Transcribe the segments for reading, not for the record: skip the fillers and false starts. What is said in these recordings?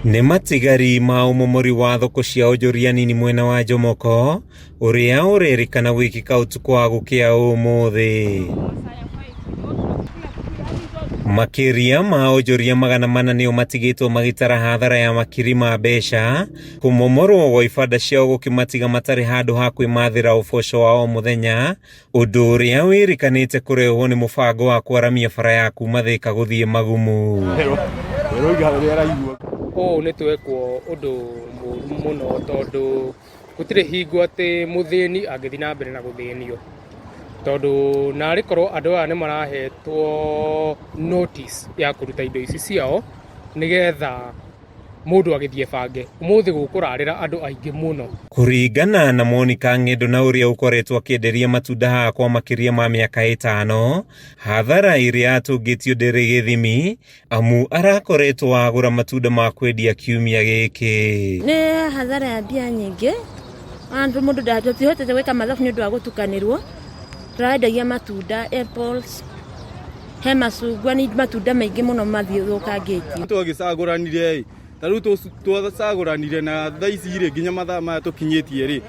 Nĩ matigari ma ũmomori wa thoko cia onjoria nini mwena wa Jomoko ũrĩa ũrerĩkana gwĩkĩka ũtukũ wa gũkĩa ũmũthĩ. Makĩria ma onjoria 400 nĩo matigĩtwo magĩtara hathara ya makiri ma mbeca kũmomorwo gwa ibanda ciao gũkĩmatiga matarĩ handũ ha kwĩmathĩra ũboco wa o mũthenya ũndũ ũrĩa wĩrĩkanĩte kũrehwo nĩ mũbango wa kwaramia bara ya kuma Thika gũthiĩ Magumu. Ũũ nĩ twekwo ũndũ mũru mũno tondũ gũtirĩ hingo atĩ mũthĩni angĩthiĩ na mbere na gũthĩnio, tondũ narĩ korwo andũ aya nĩ marahetwo notice ya kũruta indo ici ciao nĩgetha mũndũ agĩthiĩ bange. Ũmũthĩ gũkũrarĩra andũ aingĩ mũno. Kũringana na Monica Ng'endo na ũrĩa ũkoretwo akĩenderia matunda haha kwa makĩria ma mĩaka ĩtano, hathara ĩrĩa atũngĩtio ndĩrĩ gĩthimi amu arakoretwo agũra matunda ma kwendia kiumia gĩkĩ. Nĩ hathara ya mbia nyingĩ, ona mũndũ tũtihotete gwĩka mathabu nĩ ũndũ wa gũtukanĩrwo. Tũrendagia matunda apples, he macungwa, nĩ matunda maingĩ mũno mathũkangĩtio. Twagĩcagũranire ĩ, ta rĩu twacagũranire na thaa ici rĩ, nginya mathaa maya tũkinyĩtie rĩ,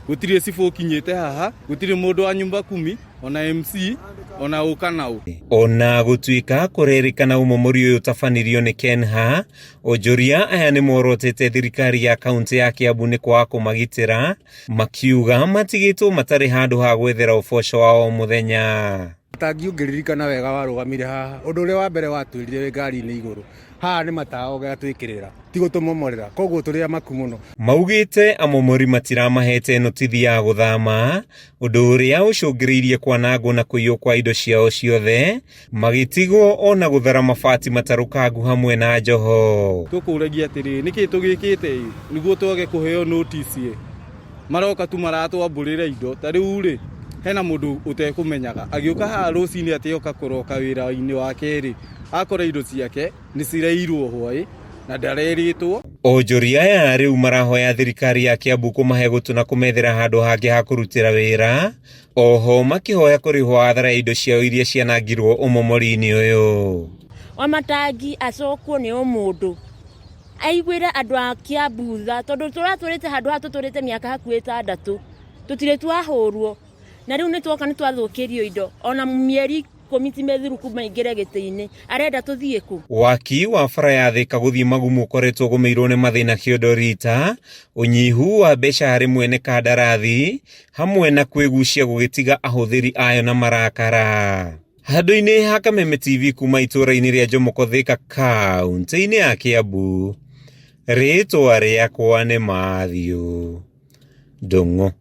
gũtirĩ cibũ ũkinyĩte haha, gũtirĩ mũndũ wa nyumba kumi, ona MC, ona ũ kana ũ. Ona gũtuĩka kũrerĩkana ũmomori ũyũ ũtabanirio nĩ Kenha, onjoria aya nĩ morotete thirikari ya kaunti ya Kiambu nĩ kwaga kũmagitĩra, makiuga matigĩtwo matarĩ handũ ha gwethera ũboco wa o mũthenya. Tangi ũngĩririkana wega warũgamire haha, ũndũ ũrĩa wa mbere watwĩrire wĩ ngari-inĩ igũrũ, haha nĩ matawa ũgatwĩkĩrĩra, ti gũtũmomorera, koguo tũrĩ amaku mũno. Maugĩte amomori matiramahete notithi ya gũthama, ũndũ ũrĩa ũcũngĩrĩirie kwanangwo na kũiywo kwa indo ciao ciothe, magĩtigwo ona gũthara mabati matarũkangu hamwe na njoho. Tũkũragia atĩrĩrĩ, nĩkĩ tũgĩkĩte ĩ nĩguo twage kũheo notice ĩ? Maroka tu maratwambũrĩra indo, ta rĩu rĩ, hena mũndũ ũtekũmenyaga agĩũka haha rũcinĩ atĩ oka kũroka wĩra-inĩ wake rĩ, akora indo ciake nĩ cirairwo hwaĩ na ndarerĩtwo. Onjoria aya rĩu marahoya thirikari ya Kiambu kũmahe gũtũ na kũmethera handũ hangĩ ha kũrutĩra wĩra, oho makĩhoya kũrĩhwo hathara ya indo ciao iria cianangirwo ũmomori-inĩ ũyũ. Wa matangi acokwo nĩ o mũndũ aiguĩre andũ a Kiambu tha, tondũ tũratũrĩte handũ haha tũtũrĩte mĩaka hakuhĩ ĩtandatũ, tũtirĩ twahũrwo, na rĩu nĩ twoka nĩ twathũkĩrio indo, ona mĩeri 10 ti mĩthiru kuma aingĩre gĩtĩ-inĩ, arenda tũthiĩ kũ? Waki wa bara ya Thika gũthiĩ Magumu ũkoretwo ũgũmĩirwo nĩ mathĩna kĩondo rita, ũnyihu wa mbeca harĩ mwene kandarathi, hamwe na kwĩgucia gũgĩtiga ahũthĩri ayo na marakara. Handũ-inĩ ha Kameme TV kuma itũũra-inĩ rĩa Jomoko Thika kaunti-inĩ ya Kiambu, rĩtwa rĩakwa nĩ Matthew Ndung'u.